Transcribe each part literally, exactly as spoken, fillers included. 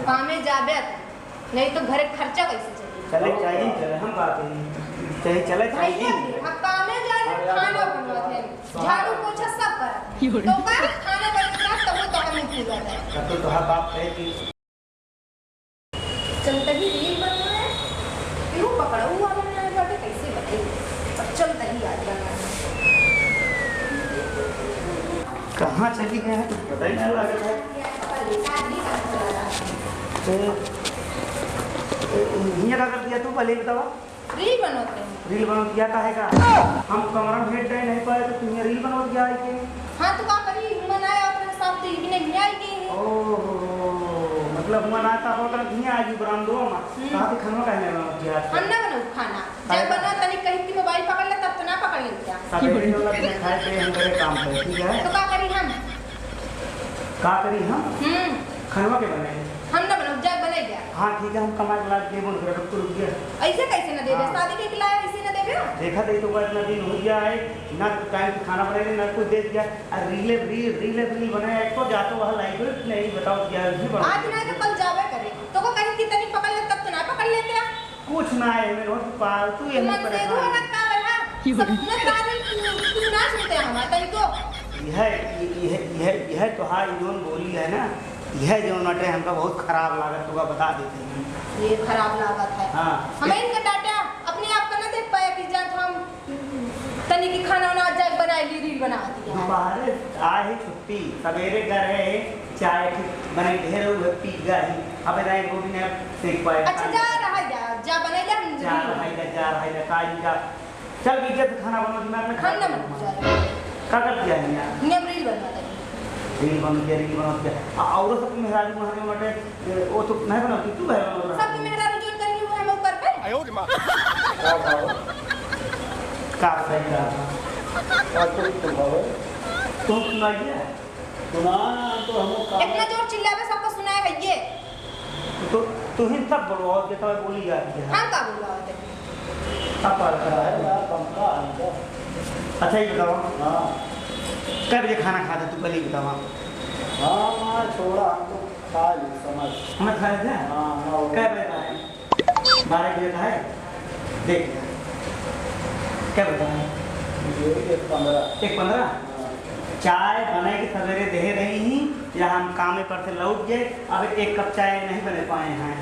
कामे जाबे, नहीं तो घरे खर्चा कैसे चली? चले चाहिए, चले, हम बात है, चाहे चले भैया चाहिए। जी, अब कामे जाले, खाना बनवत है, झाड़ू पोछा सब करत है। तो का खाना बन के साथ तब तो हमें पूरा है। तब तो तोहार बाप कहे कि चलते ही रील बनवा है, फिर वो पकड़ा हुआ बनना है, बाटे कैसे बताइए, अब चलते ही आज बनवा है। कहाँ चली गए हैं, कुछ पता ही नहीं लग रहा है। ए, ए, हियाँ का कर दिया तू, पहले ही बतावा। रील बनवत रही। रील बनवत गया काहे का? हम कमरा में हेड नहीं पाए तो तू हियाँ रील बनवत गया आई के? हाँ, तो का करी? हुआँ ना आवत रहे साहब, तो इबने हियाँ आई गए हैं। ओहो, मतलब हुआँ ना था, होता हियाँ आई बरामदो में। हम्म। कहाँ के खाना काहे नहीं बनवत गया? हम ना बनऊ खाना। जब काहे का? बनवा तनी कही कि मोबाइल पकड़ ले, तब तो ना पकड़ ले क्या? सबेरे वाला दिन खाए पे हम करे काम पे, ठीक है? तो का करी हम? का करी हम? हम्म। खनवा के बने? हम ना बनाओ, जाए बनाई जा। हाँ, ठीक है, हम कमा के ला के देबो, रुक, रुक, रुक गया। ऐसे कैसे ना देबे? हाँ। शादी के लाए ऐसे ना देबे? देखा दे तो इतना दिन हो गया है, ना टाइम पे खाना बनाए, ना कुछ दे दिया। और रीले, रील, रीले, रील बनाए, एक तो जातो वहाँ लाइब्रेरी नहीं, बताओ क्या है, ये बनाओ। आज ना तो कल जावे करे। तो को कहीं कितनी पकड़ ले, तब तो ना पकड़ लेते आप। कुछ ना है, मेरे बहुत फालतू ये मन से परेशान। धोना का है, हाँ? सब अपने सारे तू, तू ना सुनते हैं हमारे, तनिको। यह, यह, यह, यह तो हाँ, ये जोन बोली है ना, यह जोन अटे हमका बहुत खराब लागत, तुका बता देते हैं। ये खराब लागत है। हाँ। हमें इनका डाटा अपने आप का ना देख पाया कि जान हम तनी की खाना उना जाए बनाए ली, रील बना दिया। दोपहर आए ही छुट्टी, सवेरे घर है, चाय की बने ढेर हुए पी गई। अबे राय वो भी नहीं देख पाए। अच्छा, जा रहा है, जा, जा बनाई ले, हम जा रहा है, जा रहा है, का इनका चल, बीच से खाना बनो, दिमाग में हम ना खाना बनो, बनो। जा रहे। का कर दिया है यार? नियम रील बनवा दे। रील बन गया, रील बन गया। आ, औरत सब मेहरारू वहाँ के बटे, ए, वो तो नहीं बनाती, तू है बना रहा। सबके मेहरारू जोन करेंगे, वो हम ऊपर पे। आयो रे माँ। का भाव? का सही का? का तो तुम भाव? तुम सुनाइए। सुना, तो हम का इतना जोर चिल्लावे, सबको सुनाए है ये। तो तुहिन सब बोलवाओ, जेतना बोली जाती है। हम का बोलवाओ थे? सब पार करा है। यार, हम का आएगा? अच्छा, ये बताओ। हाँ। कै बजे खाना खाते तू, पहले ही बताओ। हाँ, मैं छोड़ा, हम तो खा ली, समझ। हमें खाए थे? हाँ, हाँ, वो कै बजे खाए? बारह बजे खाए? देख। कै बजे खाए? ये एक पन्द्रह। एक पन्द्रह? हाँ। चाय बनाए के सवेरे दे रही ही, या हम कामे पर से लौट गए, अब एक कप चाय नहीं बने पाए हैं,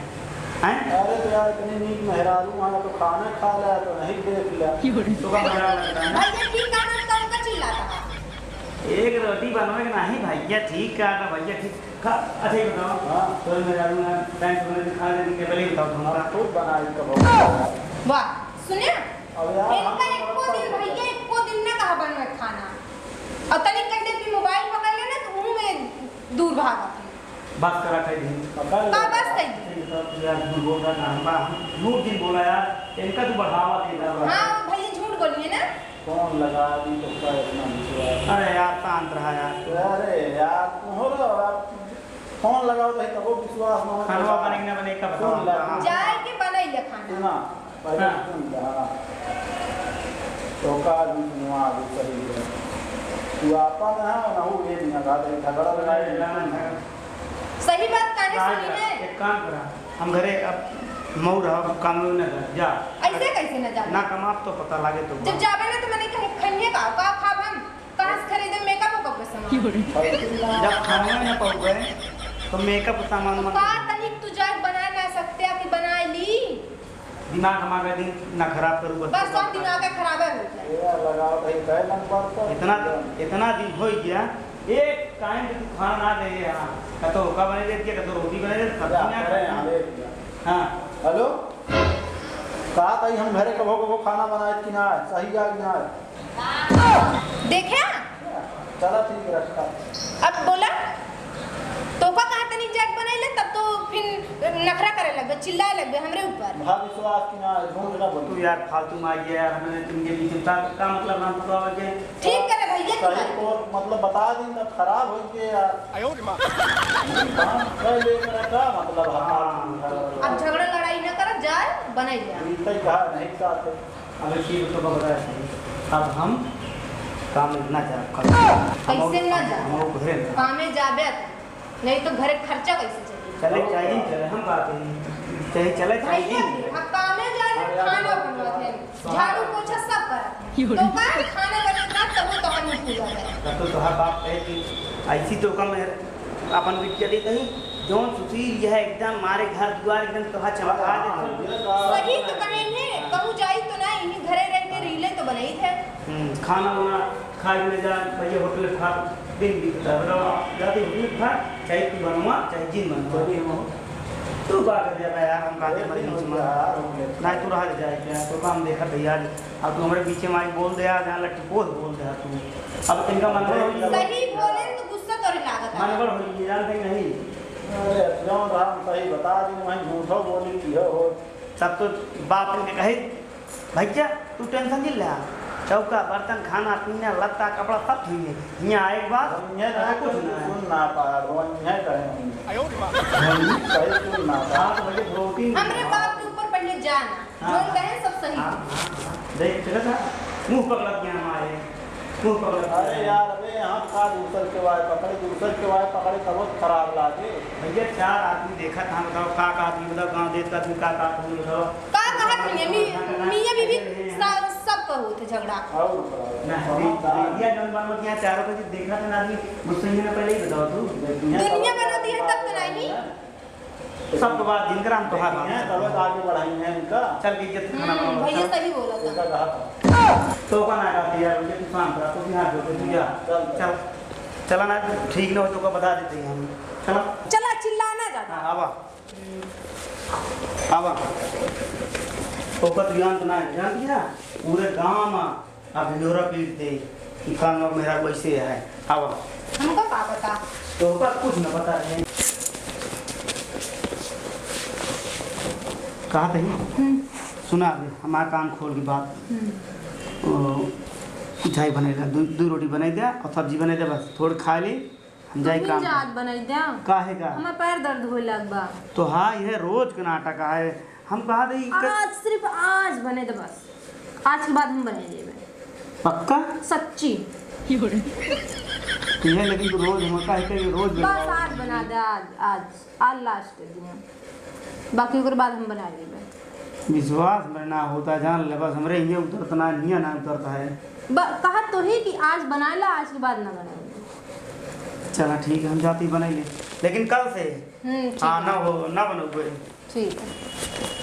हैं? अरे तो यार, इतनी नीक मेहरारू वहाँ तो खाना खा ले, तो नहीं देख ले। तो का मजा लगता है ना? भैया ठीक कहा, तो उनका चिल्लाता है। एक रोटी बनवे के नहीं भैया, ठीक कहा था भैया, ठीक। का, अच्छा ये बताओ, हाँ। तो मेहरारू ना टाइम से बने खा लेती, पहले ही बताओ तुम। हम खुद बनाई कब? वाह, सुने? अब यार, इनका हम एको दिन, भैया, एको दिन ना कहा बनवे खाना। और तनिक कह दे कि मोबाइल पकड़ लेना, तो मुंह में दूर भागत है। बस करा, कह दी। पकड़ ले। का बस कह दी? ये सब यार, झूठ बोल रहा, हम बा-, हम झूठ जिन बोला यार, इनका तू बढ़ावा दे रहा है। हाँ, वो भैया झूठ बोलिए ना। फोन लगा दी तो का इतना विश्वास? अरे यार, शांत रहा यार। अरे यार, तू हो रहा, आप फोन लगाओ तो तबो विश्वास ना होता। खानवा बने कि ना बने, का बताओ। फोन लगा। हाँ। जाए के बनई ले खाना। सुना, पहले हाँ। सुन ले, हाँ। तो का भी सुनवा, अभी सही है। तू आपन है, ना हो, ये भी ना कहा, झगड़ा लगा, अरे यार, झगड़ा। सही बात काहे राज सुनी है? एक काम करा, हम घरे अब मऊ रहा, काम में ना कर, जा। ऐसे कैसे ना जाबे? ना कमाब तो पता लागे तो। जब जाबे ना तो मने कहे, खइए का, का खाब हम? कहाँ से खरीदे मेकअप वेकअप के सामान? जब खाना ना पाउबे, तो मेकअप के सामान तो मत का तनिक तू जाके बनाए ना सकते, कि बनाए ली? दिमाग हमारा दिन ना खराब करू, बस। बस सब दिमाग का खराब है हो जाए। ये लगाओ भाई, कहे मन पड़ता है। इतना, इतना दिन हो गया, एक टाइम पे तू खाना ना दे यहाँ, कतो का बने देती है, कतो रोटी बने देती है, सब्जी ना करे खाती। यहाँ देख लिया। हाँ। हेलो, का ताई हम घरे कबो कबो खाना बनाए कि ना, सही जा कि ना? देखे? चला ठीक, रखा। अब बोला, तोहका कहा तनी जाके बनैले, तब तो फिर नखरा करे लगबे, चिल्लाए लगबे हमरे ऊपर। भा विश्वास कि ना, झूठ ना बोल। तू यार फालतू में आ गया यार, हमने तुमके बीच में का, का मतलब हम तो आवे के? ठीक करे भैया, तू सही कर। तो मतलब बता दी ना, खराब हो गया यार। आयो रे माँ। काम कर ले मेरा, का मतलब है? हाँ। अब झगड़ा लड़ाई ना कर, जाए बनैले। इतना ही कहा नहीं चाहते। अब एक चीज तो बताया सही, अब हम काम में ना जाब, कल। कैसे ना जाब? हम घरे में। कामे जाबे, नहीं तो घरे खर्चा कैसे चली? चले, चाहे दिन चले, हम बात ही। चाहे चले, चाहे भैया दिन भी, चले। अब कामे जाए, अरे, खाना अरे, बनवत है, झाड़ू पोछा सब करत है। तो का खाना बने ना, तब तो हम पूरा है। तब तो तोहार बाप कहे कि ऐसी तो कम है, अपन बिटिया दे कहीं, जौन सुशील यह एकदम मारे घर दुआर एकदम तोहार चमका दे। सही तो कहे हैं, कहूँ जाई तो ना, इन्हीं घरे रह के रीले तो बनाई थे। हम्म, खाना वाना खाए में जा, भैया होटल खा, दिन बीतता है। बताओ, आप जाते होटल खा, चाहे तू बनवा, चाहे जिन बनवा। चलिए, हम तू बात कर देना यार, हम बातें अरे, मत नहीं नहीं, सुना। यार, हम नहीं, तू रह जाए क्या? तो काम देखा था यार, अब तू हमारे पीछे में आई बोल दे यार, जहाँ लट्टी पोल बोल दे यार तू। अब इनका मन बड़ हो गया। सही बोले तो गुस्सा तोरे लागत है। मन बड़ हो गया, जानते नहीं। अरे, जौन राम सही बता दी, वहीं झूठो बोली की हो। तब तो बाप इनके कही, भैया, तू टेंशन नहीं ले। चौका, बर्तन, खाना, पीना, लत्ता, कपड़ा सब ठीक है। यहाँ आए के बाद अब यहाँ तो कुछ कुछ ना है। सुन ना पाया, वो यहाँ कहे नहीं। सही सुन ना पाया। हाँ, तो भैया, दो तीन हमरे बाप के ऊपर पहले जाना, हाँ। जो कहे सब सही। हाँ, हाँ, हाँ। देख, चला था, मुंह पकड़ा के यहाँ आए, मुंह पकड़ा के अरे आए। यार, अबे यहाँ का दूसर के वाय पकड़े, दूसर के वाय पकड़े, तब खराब लागे। भैया, चार आदमी देखा था, बताओ, का, का आदमी, बताओ, गाँव देश का आदमी, का, का आदमी, बताओ। का कहत हइया? मी-, मियाँ बीवी सा-, सब कहो थे झगड़ा। और का? ना, समझदार। ये जौन बात बतिया चारों का जो देखा था ना आदमी, गुस्सैया ने पहले ही बताओ तू। दुनिया बना दी है तब तो नहीं। सब तो बात जिनकर हम तोहार बात। हैं, तब तो आगे बढ़ाई हैं इनका। चल के इज्जत खाना हम्म, बनाओ, भैया चल। सही बोला था। इनका कहा था। तो का ना कहती यार, ये तू शांत रह, तू यहाँ जो, तू जा। चल। चल। चला ना, ठीक ना हो तो का बता देते हैं हम। चला। चला, चिल्लाना ज्यादा। हाँ, आवा। आवा। ओकर तो जानत ना है, जानती है? पूरे गांव में अब ढिंढोरा पीट दे कि फलाना मेहरारू वैसे है। आवा। हमको का पता? तो ओकर कुछ न पता है। कहा तही? हम्म। सुना अभी, हमार कान खोल के बात। हम्म। ओ, कुछ आई बने दे, दू, दू रोटी बनाई दे और सब्जी बनाई दे, बस थोड़ी खा ली। हम जाई तू काम जात पर। बनाई द्या। काहे का? हमार पैर दर्द होए लाग बा। तो हाँ, यह रोज के नाटक आए। हम कहा दे, ई क- आज, सिर्फ आज बने दे बस। आज के बाद हम बने लेबे। पक्का? सच्ची। यह लेकिन तू रोज हम काहे के रोज बस बनवा। आज बना दे, आज, आज, आज लास्ट दिन। बाकी ओकर बाद हम बना लेबे। विश्वास में ना होता, जान ले, बस हमरे हियाँ उतरत ना, हियाँ ना उतरता है। ब-, कहा तो ही कि आज बनाए ला, आज के बाद ना बनाए। चला ठीक है, हम जाती बनाई ले, लेकिन कल से। हम्म, ठीक हाँ, है। ना हो, ना बनोगे। ठीक है।